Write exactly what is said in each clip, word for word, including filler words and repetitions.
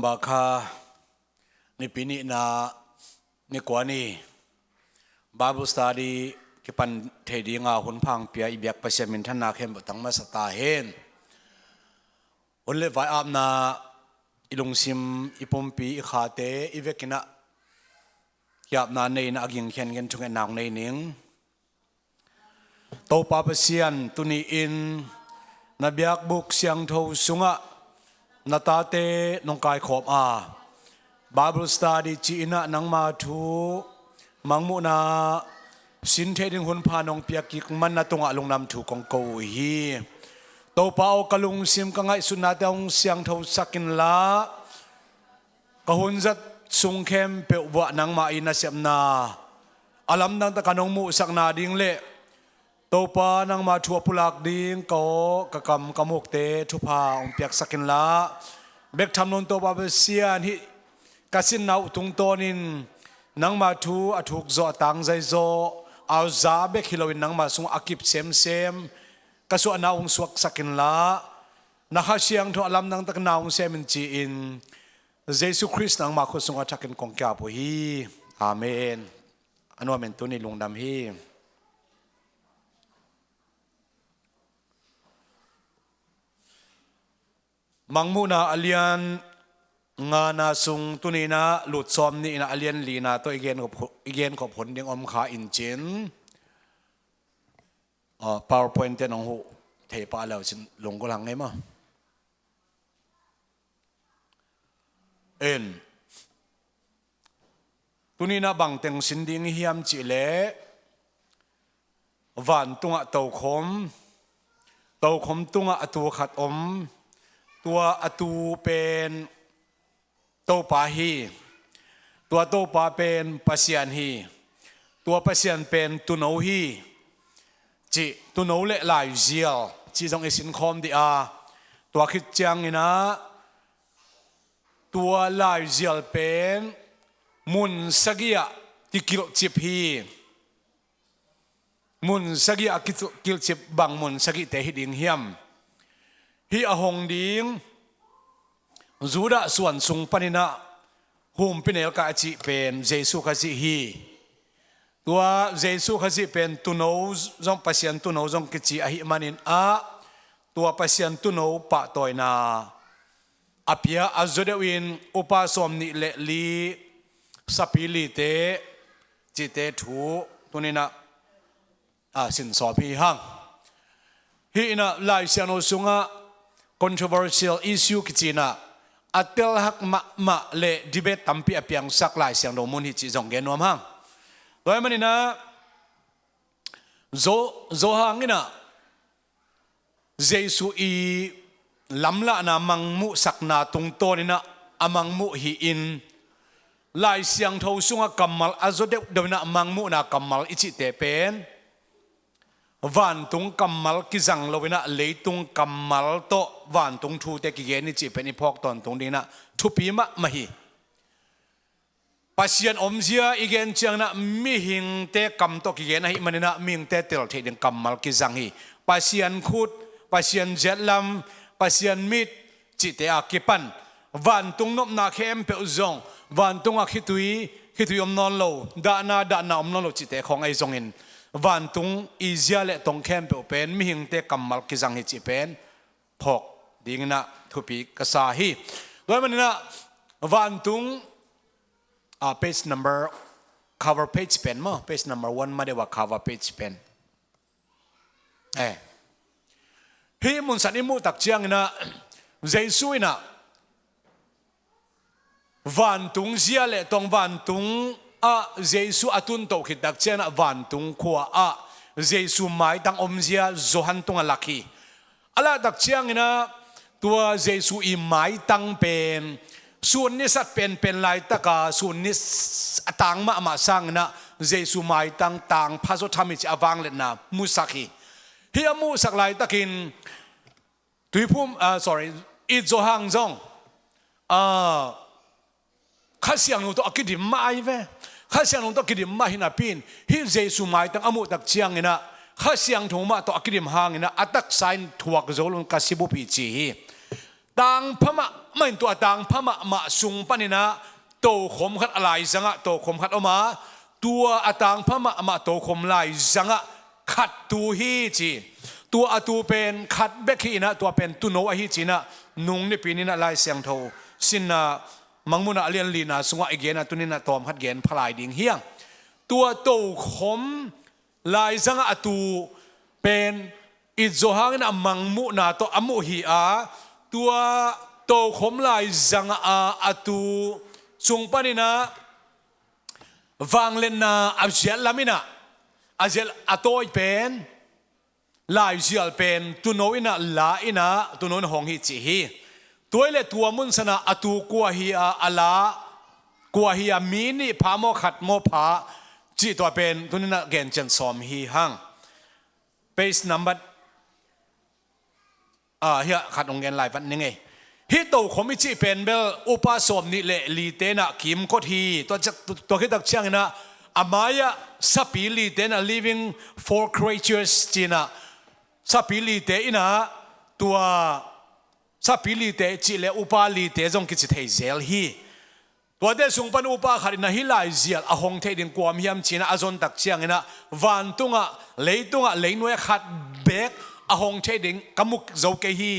Bakha nipi nihna, ni kua ni Bible study kipan thei dinga hun pha hong pia i biak Pasian minthanna khempeuh tang masa ta hen. Hun le vai apna i lungsim, i pumpi, i khate i vekinah kiapna neina a ging khian gen thungetna hong nei ning. Topa Pasian, tuni-in na biakbuk siangtho sungah na tate nong kaikhawm a, Bible study ci-inah nangma thu mangmuhna sin thei ding hun pha nong piak kik man na tungah lungdam thu kong ko uh hi. Topa aw, ka lungsim ka ngaihsutnate hong siangtho sak inla, ka hun zat sung khempeuh vuah nangmah i nasepna a lamdang takin hong muhsakna ding le Topa nangma thu a pulak ding ka aw, ka kam ka mukte thupha hong piaksak inla, bek tham lo in Topa Pasian, hih ka sinna uh tungtawnin nangma thu a thuk zawh, a tangzai zawh, a za bek hi loin nangma sungah a kip semsem ka suahna uh hong suaksak inla, na Kha Siangtho a lamdang takin na hong sem in ci-in Jesu Khrist nangma khut sungah thakin kong ki-ap uh hi. Amen. A nuam in tuni lungdam hi. Mangmuhna a lian ngana sung tuni inah lut sawm ni inah a lian lina tawh i genkhop, i genkhop hun ding om kha in cin. Ah, PowerPoint te nong huh thei pah le uh cin lunggulh hang ngei maw? En. Tuni inah bangteng sin ding i hiam cihleh, vantungah tokhom, tokhom tungah a tu khat om, tua a tu pen Topa hi. Tua Topa pen Pasian hi. Tua Pasian pen Tuuno hi. Cih, Tuuno le Laizial cih zong i sinkhawm dih a, tua khit cianginah tua Laizial pen mun sagih ah kikilhcip hi. Mun sagih a ki-, kilhcip bang mun sagihte hi ding hiam? Hih a hong ding Judah suan sung paninah humpinelkai a cih pen Jesu Khazih hi. Tua Jesu Khazih pen Tuuno zong, Pasian Tuuno zong kici ahih manin ah, tua Pasian Tuuno pahtawina a pia a zaw deuhin upa sawm nih le li, sapi lite cihte thu tuni inah, a, sinsawm hi hang. Hih inah Lai Siangtho sungah controversial issue kici inah a telhak mahmah le debate tampi a piangsak Lai Siangtho mun hi cih zong gen nuam hang. Tua ahih maninah Zo-, Zo hang inah Jesu i lamlahna mangmuhsakna tungtawninah a mangmuh hi-in, Lai Siangtho sungah kammal a zaw deuhdeuh inah mangmuhna kammal i cihte pen vantung kammal kizang loinah leitung kammal tawh vantung thute kigen i cih pen i phawk tawntung dinginah thupi mahmah hi. Pasian omzia i gen cianginah mihingte kam tawh kigen ahih maninah mihingte tel theih ding kammal kizang hi. Pasian khut, Pasian ziatlam, Pasian mit cihte a kipan vantung nopna khempeuh zong, vantungah khitui, khitui om nawn lo, dahna, dahna om nawn lo cihte khawng ahi zongin, vantung i zia le tong khempeuh pen mihingte kammal kizang hi cih pen phawk dinginah thupi ka sa hi. Tua ahih maninah vantung, ah, page number, cover page pen maw, page number one ma deuh a cover page pen. Eh. Hih munsan i muh tak cianginah Jesu inah vantung zia le tong vantung ah Jesu a tuntoh khit tak cianginah vantung khua ah Jesu maitang omzia Johan tungah lak hi. A lak tak cianginah tua Jesu i maitang pen sun ni sat penpen laitaka sun ni s-, a tang mahmah sanginah Jesu maitang tang pha zaw tham hi cih a vangliatna musak hi. Hih a musak laitakin Tuiphum, ah, sorry, It Zo Hang zong, ah, Kha Siangtho tawh a kidim mah ahi ve. Kha Siangtho tawh a kidim mah hi napi-in hih Jesu maitang a muh tak cianginah Kha Siangtho mah tawh a kidim hanginah a taksa in thuak zo lo in ka si bup hi ci hi. Tangpha mahmah in tua a tangpha mahmah sung paninah tokhom khat a laizangah tokhom khat om a, tua a tangpha mahmah tokhom laizangah khat tu hi ci. Tua a tu pen khat bek hi inah tua pen tuuno ahi cinah nung nipininah Lai Siangtho sinna Mangmuhna a lian lina sungah i genah tuninah tawm khat gen phalai ding hiang. Tua tokhom laizangah a tu pen i Johan in a Mangmuhna tawh a muh hi a, tua tokhom laizangah a, a tu sung paninah vangliatna a ziat laminah a ziat a tawi pen laizial pen tuuno inah la inah tuuno inah hong hi ci hi. Tua i le tua mun sanah a tu kua hi a, a la kua hi a, mi nih pha maw khat maw pha cih tua pen tuninah gencian sawm hi hang. Page number ah, hiah khat hong gen lai vat ni ngei. Hih tokhom i cih pen bel upa sawm nih le lite inah kimkot hi. Tua ciak, tua khit tak cianginah a mai-ah sapi lite inah living four creatures cinah sapi lite inah tua sapi lite cih le upa lite zong kici thei zel hi. Tuate sung pan upa khat inah hih laizial a hong theih ding kuam hiam cinah a zon tak cianginah vantungah leitungah leinuai khat beek a hong theih ding ka mu zo kei hi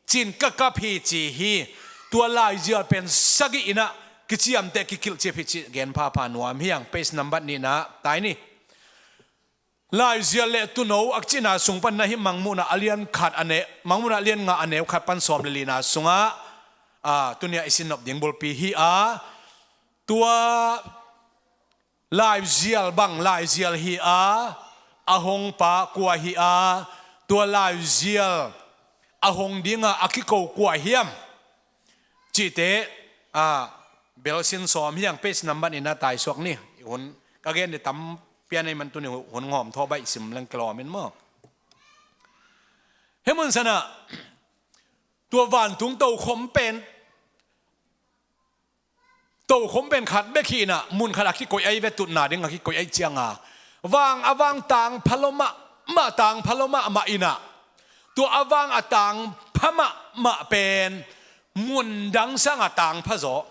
cin ka kap hi ci hi. Tua laizial pen sagih inah kiciamteh kikilhcip hi cih gen phapha nuam hiang. Page number nihna tai ni. Laizial le tuuno a kicihna sung pan na hih Mangmuhna a lian khat a ne, Mangmuhna a lian nga a neu khat pan sawm le lina sungah, ah, tunia i sinnop ding bulpi hi a, tua laizial bang laizial hi a, a hongpa kua hi a, tua laizial a hong dinga a kiko kua hiam? Cihte, ah, belsin sawm hiang, page number nihna taisuak ni. Hun ka gen ni tam pian ei man tuni hun ngawm thaw baih sim leng kilawm in maw? Hih mun sanah tua vantung tokhom pen, tokhom pen khat bek hi inah mun khat a kikoih ahi ve, tutna ding a kikoih ahi cianga vang a vang tangpha lo mahmah, tangpha lo mahmah inah tua a vang a tangpha mahmah pen mun dang sangah tangpha zaw.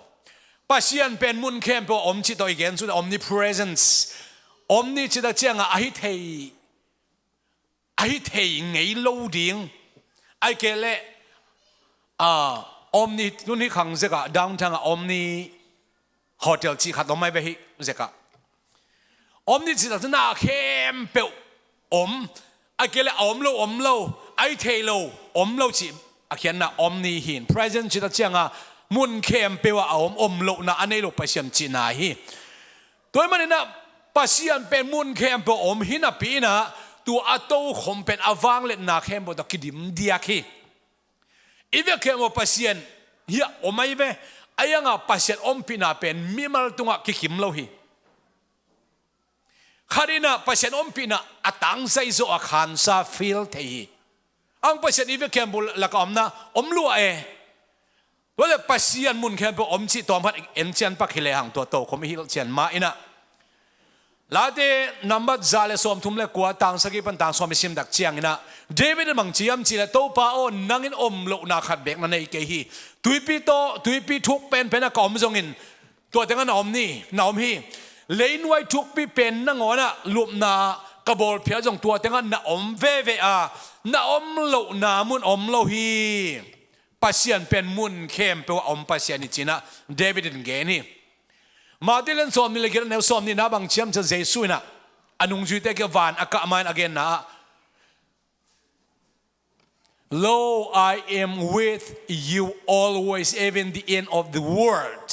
Pasian pen mun khempeuh a om cih tawh i gen sut, omnipresence. Omni cih tak ciangah a hi thei, a hi thei ngei lo ding. Ai kei leh, ah, omni, tun hi khang zekah downtown ah omni hotel cih khat om ai ve hih zekah. Omni cih tak na khempeuh om. A kei leh a om lo, om lo, a hi thei lo, om lo cih a khiatna omni hi in. Present cih tak ciangah mun khempeuh ah a om, om lohna a nei lo Pasian cihna hi. Tua hi maninah Pasian pen mun khempeuh a om hi napi inah tua a tokhom pen a vangliatna khempeuh tawh kidim diak hi. I vek khempeuh Pasian hiah om ai ve. A iangah Pasian ompihna pen mimal tungah kikim lo hi. Khat inah Pasian ompihna a tangzai zawh a khansa feel thei hi. Ang Pasian i vek khempeuh lakah omna om lua e. Tua le Pasian mun khempeuh om cih tawm khat en cian pak hi lehang tua tokhom i hilh cian mah inah. Late number za le sawmthum le kua, tang sagih pan tang sawm i sim tak cianginah David in bang ci hiam cih leh, Topa aw, nangin om lohna khat beek na nei kei hi. Tuipi tawh, tuipi thuk penpen ah ka om zongin tua tengah na om ni, na om hi. Leinuai thukpi pen nangawnah lupna ka bawlphial zong tua tengah na om veve a, na om lohna mun om lo hi. Pasian pen mun khempeuh a om Pasian hi cinah David in gen hi. Matthai lian sawm nih le giat a neu sawm nihna bang ci hiam cih leh Jesu inah a nungzuite kiang van a kah ma in a genna ah, Lo, I am with you always, even the end of the world.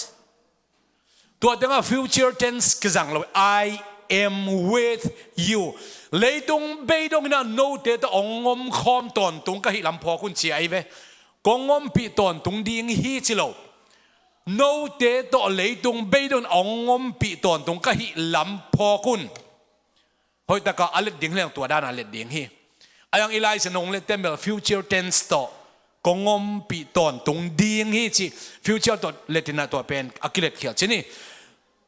Tua tengah future tense kizang lo, I am with you. Leitung beidong inah note tawh ong omkhawm tawntung ka hih lam phawk un ci ai ve. Kong ompih tawntung ding hi ci lo. Note tawh leitung beidong inah ong ompih tawntung ka hih lam phawk un. Hoih takah a let ding hi leng tua dana let ding hi. A iang i Lai Siangtho hong let teng bel future tense tawh kong ompih tawntung ding hi ci, future tawh let inah tua pen a kiletkhial cin hi.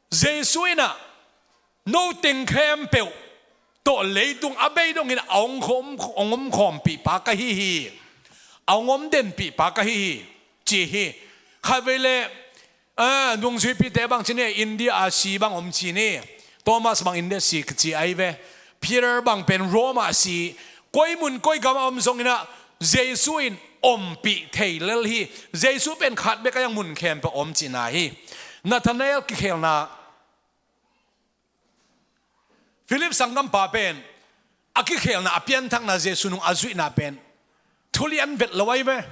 Jesu inah no teng khempeuh tawh leitung a beidong inah a ong khawm, ong omkhawmpih pa ka hi hi. A ong omdenpih pa ka hi hi. ci hi. Khatvei le, ah, nungzuipite bang ci ni, India a si bang om ci ni. Thomas bang India si kici ahi ve. Peter bang pen Rome a si. Koi mun koi gam a om zongin ah Jesu in ompih thei lel hi. Jesu pen khat bek a hiang mun khempeuh om cihna hi. Nathanael kikhelna, Philip sanggampa pen a kikhelna, a pianthakna, Jesu nung a zuihna pen thu lian vet lo ahi ve.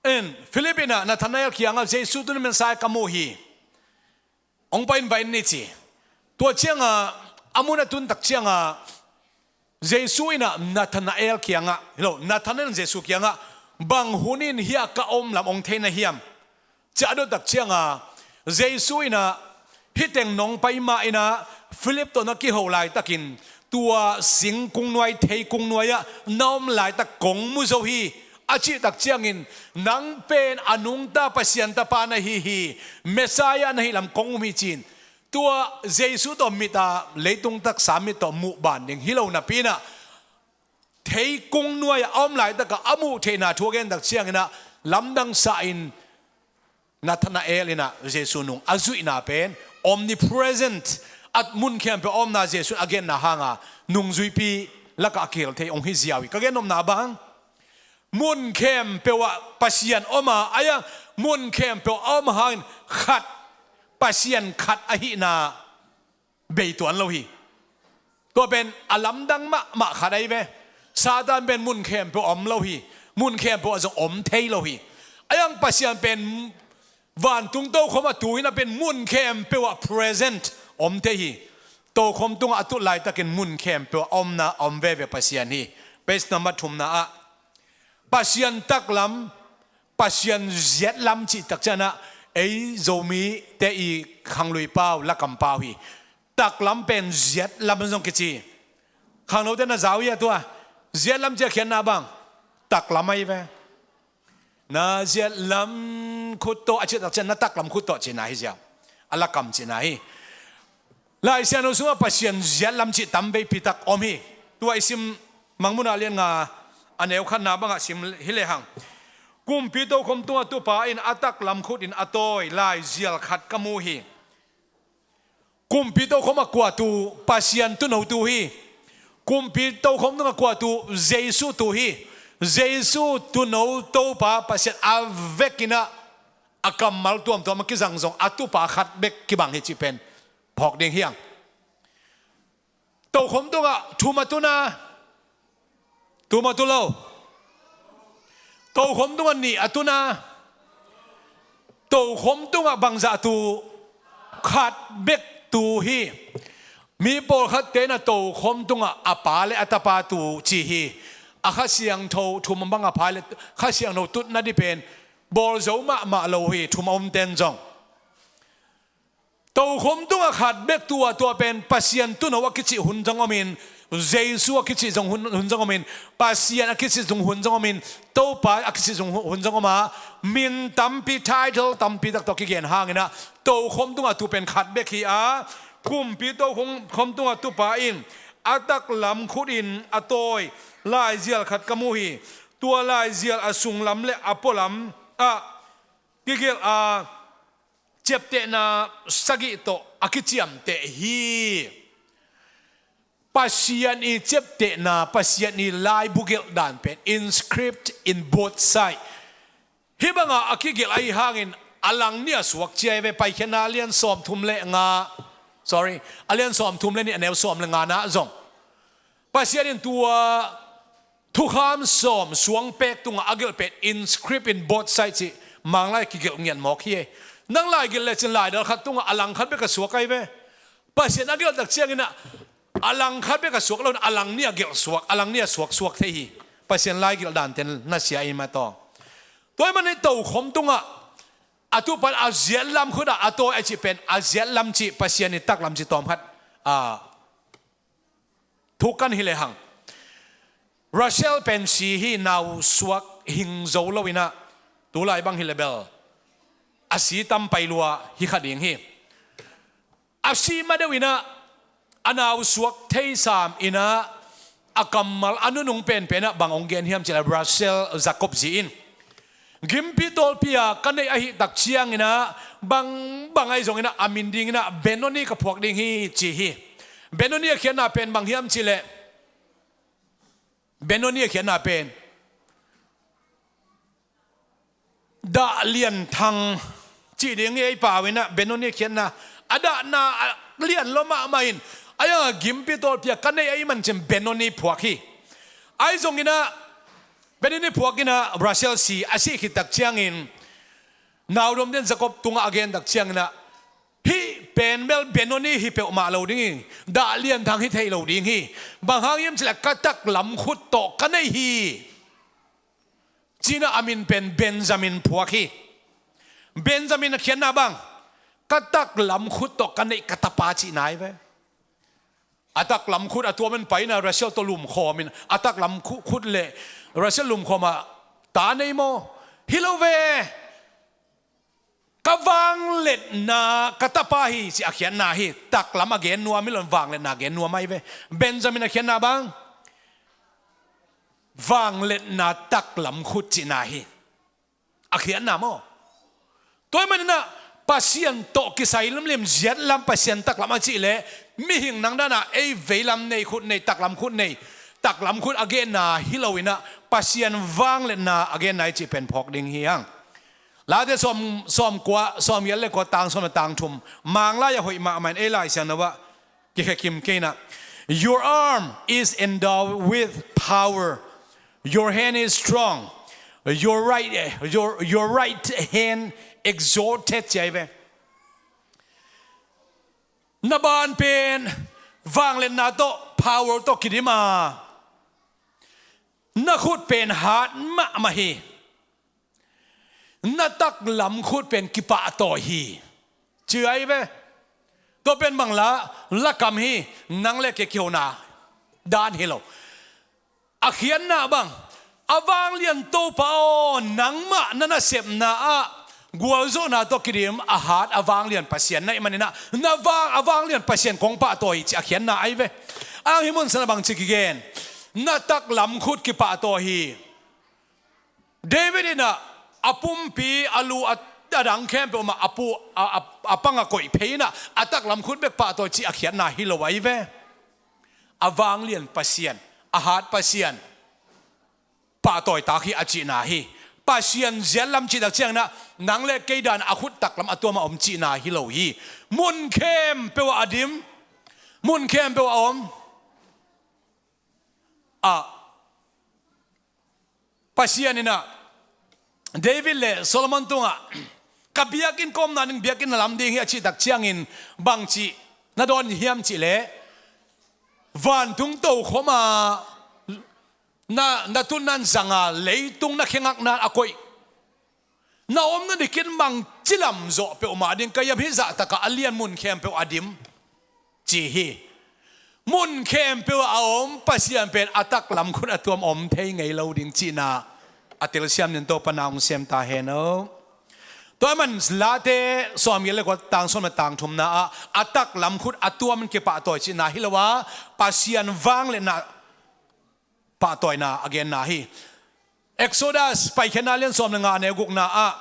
En, Philip in ah Nathanael kiangah Jesu tuni Messiah ka mu hi. Hong pai in va en ni ci. Tua ciangah a mun a tun tak ciangah Jesu in ah Nathanael kiangah, hi lo, Nathanael in Jesu kiangah, bang hun in hiah ka om lam hong thei na hiam? Ci a dot tak ciangah Jesu in ah hih teng nong pai mah in ah Philip tawh na kiho laitakin tua singkung nuai, theikung nuai ah na om laitak kong mu zo hi, a cih tak ciangin, nang pen a nungta Pasian Tapa na hi hi, Messiah na hih lam kong um hi ci-in, tua Jesu tawh mit a, leitung taksa mit tawh muh ban ding hi lo napi in ah, theikung nuai ah a om laitak ah a muh theihna thu a gen tak ciangin ah lamdang sa in, Nathanael in ah Jesu nung a zuihna pen omnipresent, a mun khempeuh a omna Jesu in a genna hangah nungzuipi lakah a kihel thei hong hi ziau hi. Ka gen nopna bang, mun khempeuh ah Pasian om a, a hiang mun khempeuh a om hangin khat, Pasian khat ahihna bei tuan lo hi. Tua pen a lamdang mahmah khat ahi ve. Satan pen mun khempeuh om lo hi. Mun khempeuh ah zong om thei lo hi. A hiang Pasian pen vantung tokhom ah tu hi na pen mun khempeuh ah present om thei hi. Tokhom tungah a tut laitakin mun khempeuh ah omna a om veve Pasian hi. Page number thumna ah Pasian taklam, Pasian ziatlam cih tak ciangin ah ei Zomite i khanglui pau, lakam pau hi. Taklam pen ziatlam zong kici. Khangnote na zau hi a tua. Ziatlam cih a khiatna bang, taklam ahi ve. Na ziatlam khut tawh a cih tak ciang na taklam khut tawh cihna hi ziau. A lakam cihna hi. Lai Siangtho sungah Pasian ziatlam cih tam veipi tak om hi. Tua i sim Mangmuhna lian nga a neu khatna bangah sim hi lehang, kumpi tokhom tungah tupa in a taklam khut in a tawi laizial khat ka mu hi. Kumpi tokhom ah kua tu? Pasian tuuno tu hi. Kumpi tokhom tungah kua tu? Jesu tu hi. Jesu tuuno Topa Pasian a vekin ah a kammal tuamtuam a kizang zong a tupa khat bek kibang hi cih pen phawk ding hi hang. Tokhom tungah thum a tuna, thum a tu lo. Tokhom tungah nih a tuna. Tokhom tungah bangzah tu? Khat bek tu hi. Mi pawlkhatte in ah tokhom tungah a Pa le a Tapa tu ci hi. A Kha Siangtho thum bang a phai le Kha Siangtho tutna ding pen bawl zo mahmah lo hi, thum a omten zong. Tokhom tungah khat bek tu a, tua pen Pasian tuuno a kicih hun zong omin, Jesu a kicih zong hun, hun zong omin, Pasian a kicih zong hun zong omin, Topa a kicih zong hun zong om a, min tampi, title tampi tak tawh kigen hangin ah, tokhom tungah tu pen khat bek hi a, kumpi tokhom, khom tungah tupa in a taklam khut in a tawi laizial khat ka mu hi. Tua laizial a sunglam le a pualam ah kigelh a ciaptehna sagih tawh a kiciamteh hi. Pasian i ciaptehna, Pasian i laibu gelh dan pen, in script, in both side. Hih bangah a kigelh ahi hangin a lang nih a suak ci ahi ve, Paikhiatna a lian sawmthum le nga, sorry, a lian sawmthum le nih, a neu sawm le nga na zong. Pasian in tua thukham sawm suangpek tungah a gelh pen in script, in both side cih Manglai kigelh ngiat mawk hi. Nang lai gelh lecin laidal khat tungah a lang khat bek a suak ahi ve. Pasian a gelh tak ciangin ah a lang khat bek a suak lo in a lang nih a gelh suak, a lang nih a suak suak thei hi. Pasian lai gelh danten na sia i mataw. Tua ahih manin tokhom tungah a tupa in a ziatlam khut ah a tawi a cih pen a ziatlam cih, Pasian i taklam cih tawm khat a thuk kan hi lehang. Russell pen si hi, nau suak hing zo lo in ah, tulai bang hi le bel a si tam pai lua hi kha ding hi. A si ma deuh in ah a nau suak thei sam in ah a kammal a nunung penpen ah bang hong gen hiam cih leh Russell Jacob zi in Gimpi tawlpi a ka neih ahih tak ciangin ah, bang, bang ahi zongin ah, a min dingin ah Benoni ka phuak ding hi, ci hi. Benoni a khiatna pen bang hiam cih leh, Benoni a khiatna pen dah lian thang cih ding hi, ei pau in ah Benoni a khiatna, a dahna a lian lua mahmah in, a yang a gimpi tawlpi a ka neih ahih manin Benoni phuak hi. Ahi zongin ah Benoni phuak in ah Rachel si, a sih khit tak ciangin, naudomte'n Jacob tungah a gen tak ciangin ah, hih pen bel Benoni hi peuhmah lo ding hi, dah lian thang hi thei lo ding hi. Bang hang hiam cih leh ka taklam khut tawh ka neih hi, ci-in ah a min pen Benjamin phuak hi. Benjamin a khiatna bang, ka taklam khut tawh ka neih ka tapa cihna hi ve. A taklam khut a tuam in pai in ah Rachel tawh lumkhawm in, a taklam khu-, khut leh Rachel lumkhawm ah ta nei maw? Hi lo ve. Ka vangliatna ka tapa hi, ci a khiatna hi. Taklam a gen nuam hi lo in, vangliatna a gen nuam ahi ve. Benjamin a khiatna bang, vangliatna taklam khut cihna hi. A khiatna maw? Tua ahih manin ah Pasian tawh kisai limlim, ziatlam, Pasian taklam a cih leh, mihing nang dan a ei veilam nei khut nei, taklam khut nei, taklam khut a genna hi lo in ah, Pasian vangliatna a genna hi cih pen phawk ding hi hang. Late sawm, sawmkua, sawmgiat leh kua, tang sawm leh tang thum. Manglai a hoih mahmah in, ei Lai Siangtho ah kikhia kim kei in ah. Your arm is endowed with power. Your hand is strong. Your right, your, your right hand exalted, ci ahi ve. Na ban pen vangliatna tawh, power tawh kidim a, na khut pen hat mahmah hi. Na taklam khut pen kipahtawi hi, ci ahi ve. Tua pen bang la, lakam hi, nang leh kei kihona dan hi lo. A khiatna bang, a vanglian Topa aw, nangmah na nasepna ah gualzawhna tawh kidim a hat a vanglian Pasian na hih manin ah, na vang, a vanglian Pasian kong pahtawi hi, ci a khiatna ahi ve. Ang hih mun san ah bangci kigen, na taklam khut kipahtawi hi. David in ah a pumpi, a lu, a, a dang khempeuh mah a pu, a, a, a pang a koih phei in ah, a taklam khut bek pahtawi, ci a khiatna hi lo ahi ve. A vanglian Pasian, a hat Pasian pahtawi tak hi, a cihna hi. Pasian ziatlam cih tak ciangin ah, nang leh kei dan a khut taklam a tuam a om cihna hi lo hi. Mun khempeuh ah a dim, mun khempeuh ah a om. A, Pasian in ah David leh Solomon tungah, ka biakinn ka omna ding biakinn na lam ding hi, a cih tak ciangin bangci na dawn hiam cih leh, vantung tokhom ah na, na tunna in zang a, leitung na khe ngakna in a koih, na omna dikin bangci lam zawh peuhmah ding ka hiam, hih zahtak ah a lian, mun khempeuh a dim, ci hi. Mun khempeuh ah a om Pasian pen a taklam khut a tuam om thei ngei lo ding cihna a telsiam dingin Topa'n hong sem ta hen aw. Tua ahih manin Late sawmgiat leh kua, tang sawm leh tang thumna ah, a taklam khut a tuam in kipahtawi cihna hi lo a, Pasian vangliatna pahtawina a genna hi. Exodus, Paikhiatna lian sawm leh nga, neu gukna ah,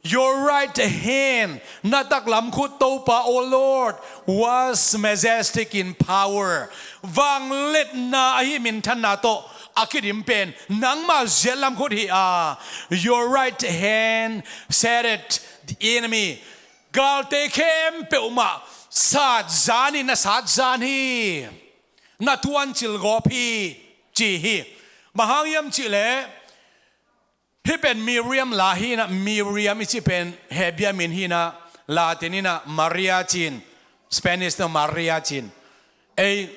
your right hand, na taklam khut, Topa, O Lord, was majestic in power. Vangliatna ahi minthanna tawh a kidim pen nangma ziatlam khut hi a, your right hand shattered the enemy. Galte khempeuh mah satzan hi, na satzan hi. Na tuancil gawp hi, ci hi. Bang hang hiam cih leh, hih pen Miriam la hi in ah, Miriam i cih pen Hebru min hi in ah, Latin in ah Maria ci-in, Spanish in ah Maria ci-in. Ei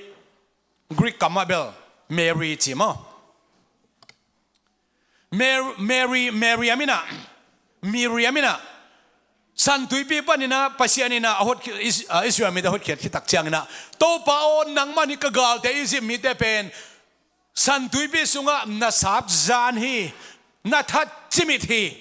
Greek kam ah bel Mary ci maw. Mar-, Mary, Miriam in ah, Miriam in ah, San Tuipi panin ah Pasian in ah a hotkhiat, Is-, ah, Israel mite a hotkhiat khit tak ciangin ah, Topa aw, nangman hih ka galte Egypt mite pen San Tuipi sungah na satzan hi, na that cimit hi.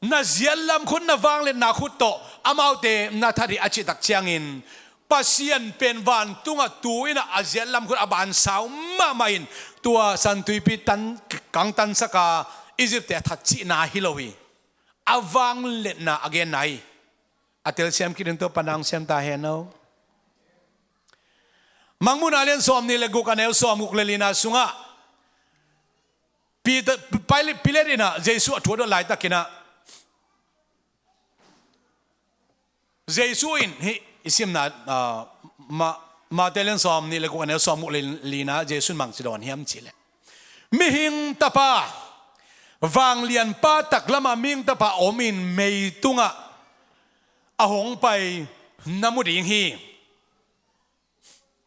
Na ziatlam khut, na vangliatna khut tawh amaute na that hi, a cih tak ciangin, Pasian pen vantungah tu in ah a ziatlam khut a bansau mahmah in, tua San Tuipi tan, kangtansak a, Egypt-te a that cihna hi lo hi. A vangliatna a genna hi. A telsiam kidin tua panang siam ta hen aw. Mangmuhna lian sawmnih le guk a neu sawmguk le lina sungah Peter, Pilate, Pilate inah Jesu a thu a dot laitakinah Jesu in hih i simna, ah, Ma-, Mate lian sawmnih le guk a neu sawmguk le lina Jesu in bang ci dawn hiam cihleh, Mihing Tapa vanglianpa taklamah Mihing Tapa omin meitungah a hong pai na mu ding hi.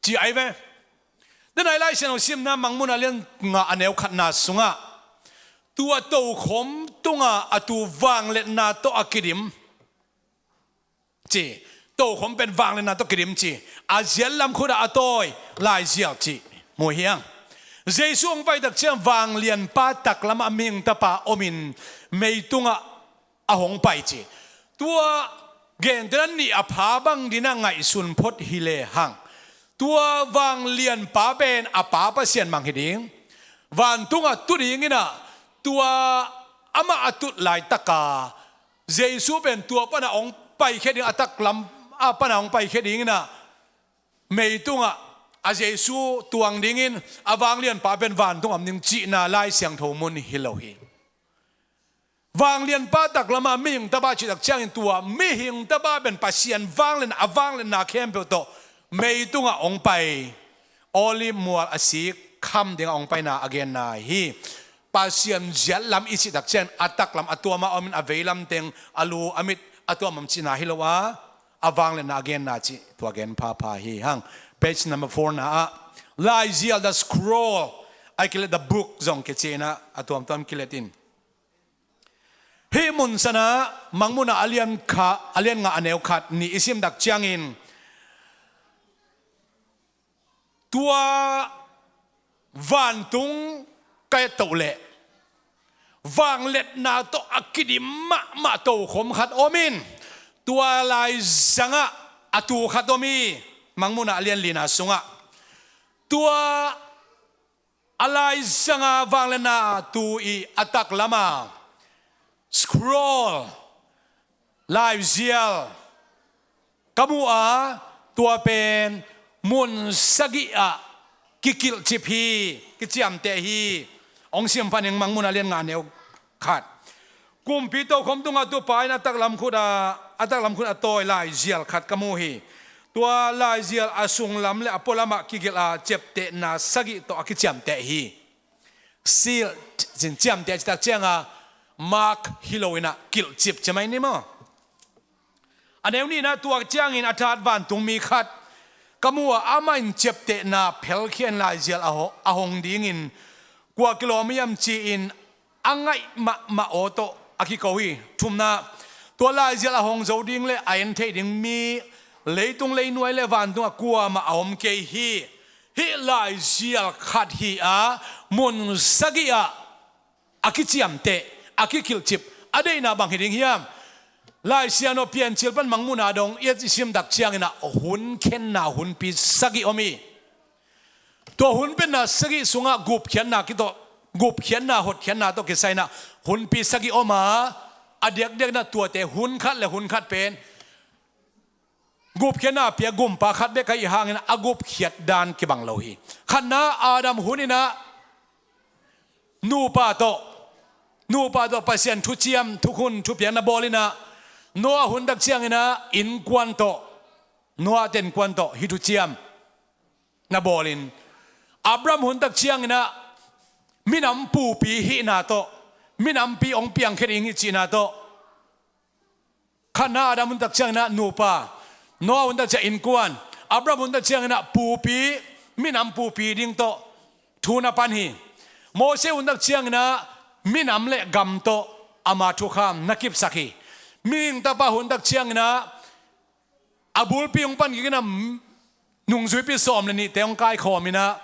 Ci ai ve. Denai Lai Siangtho simna Mangmuhna lian nga a neu khatna sungah tua tokhom tunga a tu vangliatna tawh a kidim ci. Tokhom pen vangliatna tawh kidim ci. A ziatlam khutah a tawi laizial ci. Mu hiang. Jesu hong paitak ciang vanglianpa taklamah Mihing Tapa omin meitungah a hong pai ci. Tua gentena nih a pha bang dinah ngaihsun phot hi lehang, tua vanglianpa pen a Pa Pasian mang hi ding. Vantungah tu dinginah tua amah a tut laitaka Jesu pen tua panah hong paikhia ding, a taklam a panah hong paikhia dinginah meitungah a Jesu tuang dingin a vanglianpa pen vantungah om ding cihna Lai Siangtho mun hi lo hi. Vanglianpa taklamah Mihing Tapa cihtak ciangin tua Mihing Tapa pen Pasian vanglian, a vanglianna khempeuh tawh meitungah hong pai Olive mual a sik kham dingah hong paina a genna hi. Pasian ziatlam i cihtak ciangin a taklam a tuama omin a veilam teng a lu a mit a tuam om cihna hi lo a, a vangliatna a genna cih tua gen phapha hi hang. Page number four na ah laizial, the scroll, a kilet, the book zong kici inah a tuamtuam kilet in. Hih mun sanah Mangmuhna a lian kha, a lian nga a neu khat nih i simtak ciangin tua vantung ka et toh leh vangliatna tawh a kidim mahmah tokhom khat omin tua laizangah a tu khat om hi. Mangmuhna a lian lina sungah tua a laizanga vangliatna tu i a taklama scroll, laizial ka mu a, tua pen mun sagih ah kikilhcip hi, kiciamteh hi. Hong sim phaning Mangmuhna lian nga neu khat. Kumpi tokhom tungah tupa in a taklam khut a, a taklam khut a tawi laizial khat ka mu hi. Tua laizial a sunglam le a pualamah kigelh a ciaptehna sagih tawh a kiciamteh hi. Sealed, cin ciamteh citak cianga mark hi loinah kilhcip ci mai ni maw? A neu nihna tua ciangin a that vantungmi khat ka mu a, amah in ciaptehna phelkhia in laizial a ho-, a hong dingin kua kilawm hiam ci-in a ngaih mahmah aw tawh a kiko hi. Thumna, tua laizial a hong zo ding le a en theih ding mi leitung leinuai le vantungah kuamah a om kei hi. Hih laizial khat hi a, mun sagih ah a kiciamteh, a kikilhcip, a deihna bang hi ding hiam? Lai Siangtho Piancil pan Mangmuhna dong i a i simtak cianginah hun khenna hunpi sagih om hi. Tua hun penna sagih sungah gupkhiatna kitawh, gupkhiatna hotkhiatna tawh kisai inah hunpi sagih om a, a diakdiak inah tuate hun khat le hun khat pen gupkhiatna pia gumpa khat bek ahih hangin a gupkhiat dan kibang lo hi. Khatna Adam hun inah nupa tawh, nupa tawh Pasian thuciam, thukhun, thupiak na bawl inah, Noah hun tak cianginah innkuan tawh, Noah te innkuan tawh hih thuciam na bawlin, Abraham hun tak cianginah minam pupi hihna tawh, minampi hong piangkhia ding hi cihna tawh, khatna Adam hun tak cianginah nupa, Noah hun tak ciang innkuan, Abraham hun tak cianginah pupi, minam pupi ding tawh thu na pan hi. Mose hun tak cianginah minam le gam tawh ama thukham na kipsak hi. Mihing Tapa hun tak cianginah a bulpi hong pan kik inah nungzuipi sawm le nihte hong kaikhawm inah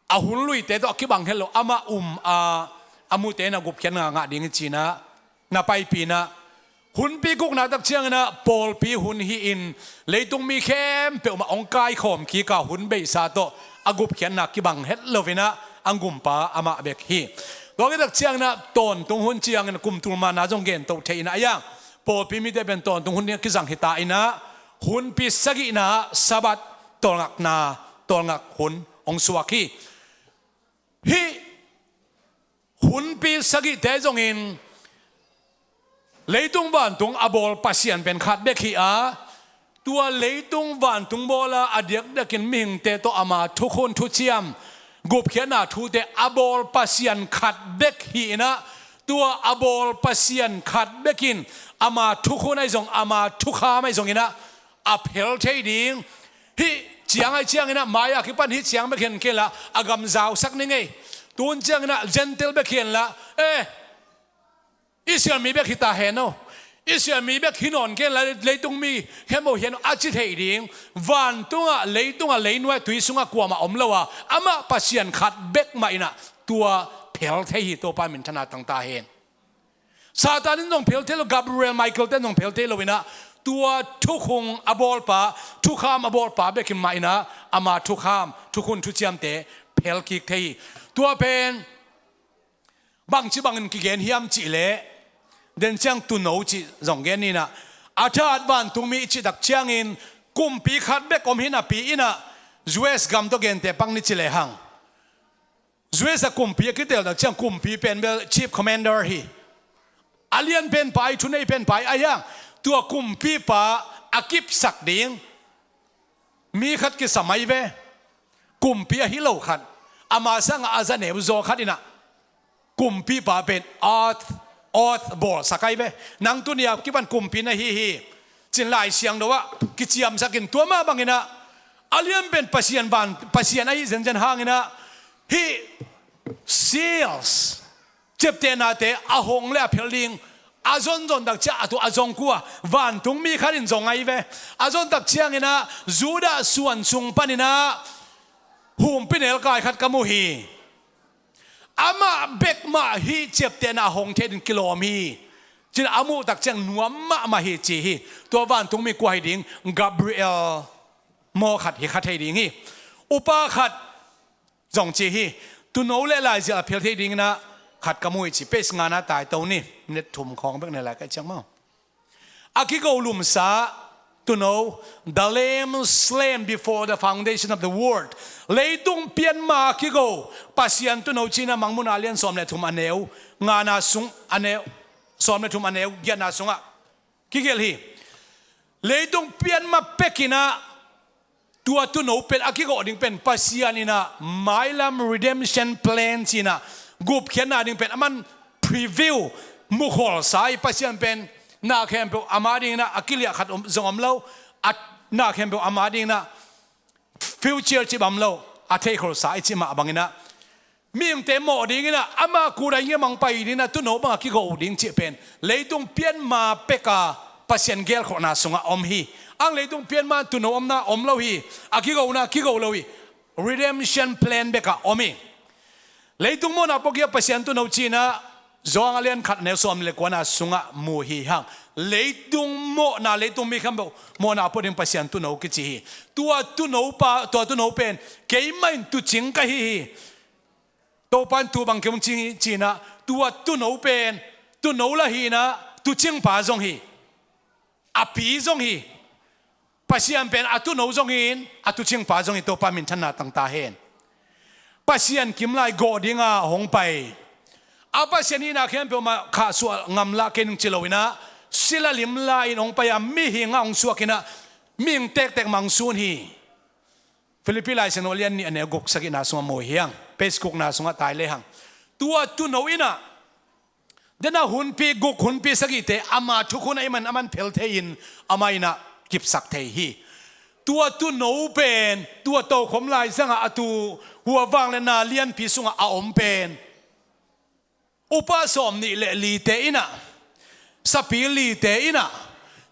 a hun luite tawh a kibang het lo, amah um a, a mute in a gupkhiatna ngah ding hi ci-inah na paipih inah, hunpi gukna tak cianginah pawlpi hun hi-in leitung mi khempeuh mah hong kaikhawm kik a, hun beisa tawh a gupkhiatna kibang het lo inah a gumpa amah bek hi. Tua khit tak ciangin ah tawntung hun ciangin kum tul mana zong gen to thei in ah, a yang pawlpi mite pen tawntung hun ding a kizang hi ta in ah, hunpi sagihna ah Sabbath tawlngakna, tawlngak hun hong suak hi. Hih hunpi sagihte zongin leitung vantung a bawl Pasian pen khat bek hi a, tua leitung vantung bawl a, a diakdiakin mihingte tawh ama thukhun thuciam, gupkhiatna thute a bawl Pasian khat bek hi in ah, tua a bawl Pasian khat bek in ama thukhun ahi zong, ama thukham ahi zongin ah a phel thei ding. Hih ciang ahi ciangin ah mai-a kipan hih ciang bek hi kei la, a gam zausak ning ei. Tun ciangin ah Gentile bek hi la, eh, Israel mi bek hi ta hen aw, Israel mi bek hi nawn kei la, leitung mi khempeuh hi hen aw, a ci thei ding. Vantungah, leitungah, leinuai tui sungah kuamah om lo a, amah Pasian khat bek mah in ah tua phel thei hi. Topa minthanna tang ta hen. Satan in zong phel thei lo, Gabriel, Michael te in zong phel thei lo in ah, tua thukhun a bawlpa, thukham a bawlpa bek in mah in ah, ama thukham, thukhun thuciamte phel kik thei hi. Tua pen bangci bangin kigen hiam cih leh, den ciang tuuno cih zong gen ni in ah, a thahat vantungmi i cih tak ciangin kumpi khat bek om hi napi in ah, U S gam tawh gente pang ni ci lehang, U S a kumpi a kitel tak ciang kumpi pen bel chief commander hi. A lian pen pa hi, thunei pen pa hi, a hiang tua kumpipa a kipsak ding mi khat kisam ahi ve. Kumpi ahi lo khat, ama sangah a za neu zaw khat in ah kumpipa pen oath, oath bawlsak ahi ve. Nang tuni a kipan kumpi na hi hi, ci-in Lai Siangtho ah kiciamsak in, tua mah bangin ah a lian pen Pasian van, Pasian ahi zenzen hangin ah hih seals, ciaptehnate a hong le a phel ding a zonzon tak ciang, a tua a zong kua, vantungmi khat in zong ahi ve. A zon tak ciangin ah Judah suan sung panin ah humpinelkai khat ka mu hi. Amah bek mah hih ciaptehna a hong thei ding kilawm hi, ci-in a muh tak ciang nuam mahmah hi ci hi. Tua vantungmi kua hi ding? Gabriel maw khat hi kha thei ding hi. Upa khat zong ci hi. Tuuno le laizial a phel thei dingin ah khat ka mu hi ci. Page ngana tai to ni. Minute thum khawng bek ne lai ka ciang maw. A kigo lumsa tuuno, the lamb slain before the foundation of the world. Leitung pianma a kigo Pasian tuuno ci-in ah Mangmuhna lian sawm le thum a neu ngana sung, a neu, sawm le thum a neu giatna sungah kigelh hi. Leitung pianma pekin ah tua tuuno pen a kigawh ding pen Pasian in ah mailam redemption plan ci-in ah gupkhiatna ding pen aman preview, mukhawlsa hi. Pasian pen na khempeuh ama dingin ah a kiliah khat om, zong om lo, a na khempeuh ama dingin ah future cih bang om lo, a theikholsa hi cih mah bangin ah mihingte mawh dingin ah ama kut a ngiam hong pai dingin ah tuuno bang a kigo uh ding cih pen leitung pianma pek a Pasian gelkholhna sungah om hi. Ang leitung pianma tuuno omna om lo hi. A kigona kigo lo hi. Redemption plan bek ah om hi. Leitung mawhna pawlkhat Pasian tuuno ci-in ah Johan a lian khat neu sawm le kuana sungah mu hi hang. Leitung mawhna, leitung mi khempeuh mawhna pawh ding Pasian tuuno kici hi. Tua tuuno pa, tua tuuno pen keimah in tuucing ka hi hi. Topa in tua bang kei hong cing hi ci-in ah tua tuuno pen tuuno lah hi-in ah tuucingpa zong hi. A pi zong hi. Pasian pen a tuuno zong hi-in a tuucingpa zong hi. Topa minthanna tang ta hen. Pasian kim lai gawh dinga hong pai a, Pasian hihna khempeuh mah khahsuah ngamlah kei ning ci lo-in ah sila limla-in hong pai a, mihing ah hong suak in ah mihing tektek mah hong sun hi. Philippi Lai Siangtho a lian nih a neu guk sagihna sungah mu hi hang. Page gukna sungah tai lehang, tua tuuno in ah, den a hunpi guk, hunpi sagihte ama thukhun ahih man aman phel thei-in amah in ah kipsak thei hi. Tua tuuno pen tua tokhom laizangah a tu, hua vangliatna lianpi sungah a om pen upa sawmnih le lite in ah, sapi lite in ah,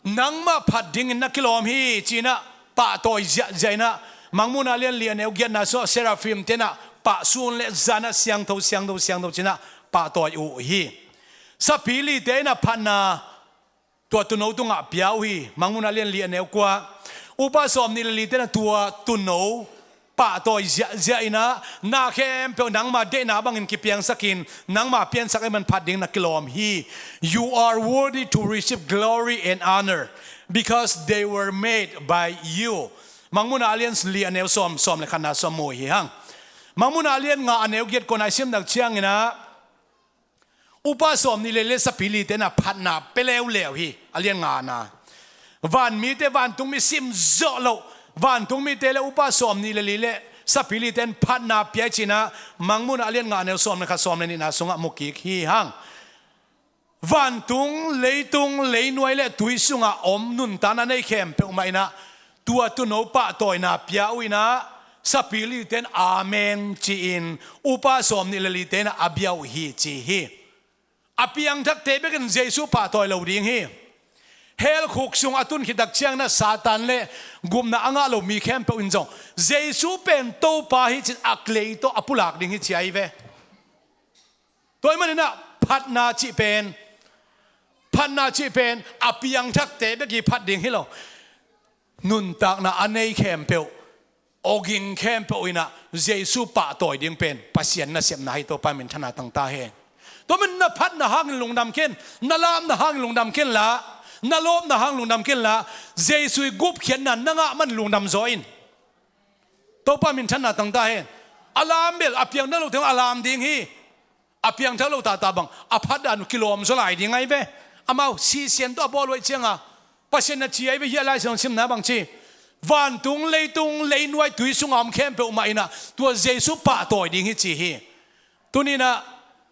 nangmah phat dingin na kilawm hi ci-in ah pahtawi ziahziah in ah, Mangmuhna lian li a neu giatna sungah seraphim-te in ah pahsun le zan ah siangtho, siangtho, siangtho ci-in ah pahtawi uh hi. Sapi lite in ah phatna tua tuuno tungah pia uh hi. Mangmuhna lian li a neu kua, upa sawmnih le lite in ah tua tuuno pahtawi ziahziah in ah, na khempeuh nangma deihna bangin kipiangsakin, nangma piansak ahih man phat ding na kilawm hi. You are worthy to receive glory and honor, because they were made by you. Mangmuhna a lian li a neu sawm, sawm le khatna sawm mu hi hang. Mangmuhna a lian nga a neu giat kona i simnak ciangin ah, upa sawmnih le li le sapilite in ah phatna pia leuleu hi, a lian ngana. Vanmite, vantungmi sim zawh loh, vantungmite le upa sawmnih le li le sapilite in phatna pia hi ci-in ah, Mangmuhna a lian nga a neu sawm le khat, sawm le nihna sungah mu kik hi hang. Vantung, leitung, leinuai le tui sungah om nuntakna nei khempeuh mah in ah, tua tuuno pahtawina pia uh in ah, sapilite in amen ci-in, upa sawmnih le lite in ah a bia uh hi ci hi. A piangthakte bekin Jesu pahtawi lo ding hi. Hell khuk sung a tun khit tak ciangin ah Satan le gupna a ngah lo mi khempeuh in zong Jesu pen Topa hi ci-in a kile tawh a pulak ding hi ci ahi ve. Tua ahih manin ah phatna cih pen, phatna cih pen a piangthakte bek hi phat ding hi lo. Nuntakna a nei khempeuh, awging khempeuh in ah Jesu pahtawi ding pen Pasian nasepna hi. Topa minthanna tang ta hen. Tua manin na phatna hangin lungdam ken, na lamna hangin lungdam ken la, na lawpna hangin lungdam ken la, Jesu ii gupkhiatna na ngah man lungdam zaw in. Topa minthanna tang ta hen. A lam bel a piangthak lote a lam ding hi. A piangthak lo tata bang a phatdan uh kilawm zaw lai ding ahi ve. Amau sisian tawh a bawl uh ahih ciangin, Pasian in a ci ahi ve, hih a Lai Siangtho simna bang ci, vantung, leitung, leinuai, tui sungah om khempeuh mah in ah tua Jesu pahtawi ding hi ci hi. Tuni in ah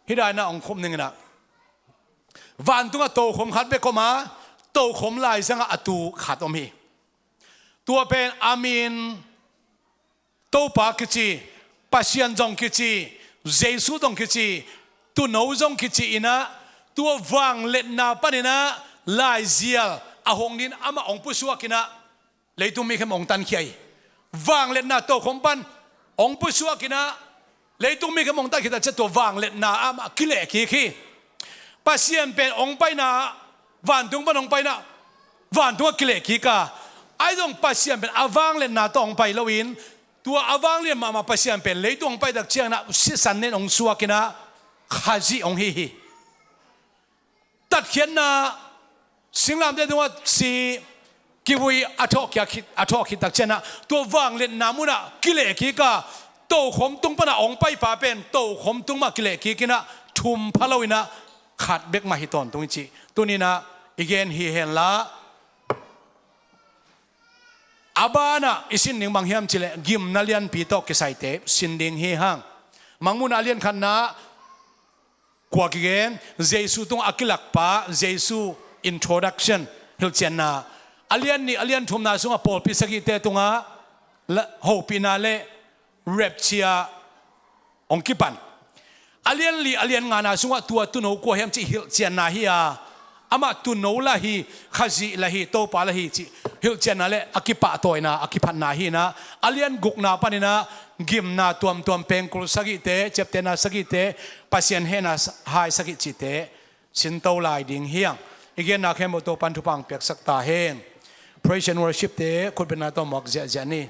hih dan ah hong khum ning in ah, vantungah tokhom khat bek om a, tokhom laizangah a tu khat om hi. Tua pen a min Topa kici, Pasian zong kici, Jesu zong kici, tuuno zong kici in ah, tua vangliatna panin ah laizial a hong dingin amah hong pusuak in ah, leitung mi khempeuh hong tankhia hi. Vangliatna tokhom pan hong pusuak in ah, leitung mi khempeuh hong tankhia tak ciang tua vangliatna ah amah kileh kik hi. Pasian pen hong paina, vantung pan hong paina, vantung ah kileh kik a, ahi zong Pasian pen a vangliatna tawh hong pai loin, tua a vanglian mahmah Pasian pen leitung hong pai tak ciangin ah sisan nen hong suak in ah Khazih hong hi hi. Tatkhiatna, singlamteh tungah si, kivui a thawhkhia khit, a thawhkhit tak ciangin ah tua vangliatna munah kileh kik a, tokhom tung panah hong paipa pen tokhom tung mah kileh kik in ah thum pha lo in ah khat bek mah hi tawntung hi cih tuni in ah i gen hi hen la. A banah i sin ding bang hiam cih leh gimna lianpi tawh kisaite sin ding hi hang. Mangmuhna a lian khatna kua kigen, Jesu tungah a kilakpa, Jesu introduction, hilhcianna. A lian nih, a lian thumna sungah pawlpi sagihte tungah la, hopihna le rapture hong kipan. A lian li, a lian ngana sungah tua tuuno kua hiam cih hilhcianna hi a, amah tuuno lah hi, Khazih lah hi, Topa lah hi cih hilhcianna le a kipahtawina, a kiphatna hi in ah, a lian gukna panin ah gimna tuamtuam, pengkul sagihte, ciaptehna sagihte, Pasian hehna hai sagih cihte sinto lai ding hi hang. I genna khempeuh Topa'n thupha hong piaksak ta hen. Praise and worship-te khutbetna tawh muak ziahziah ni.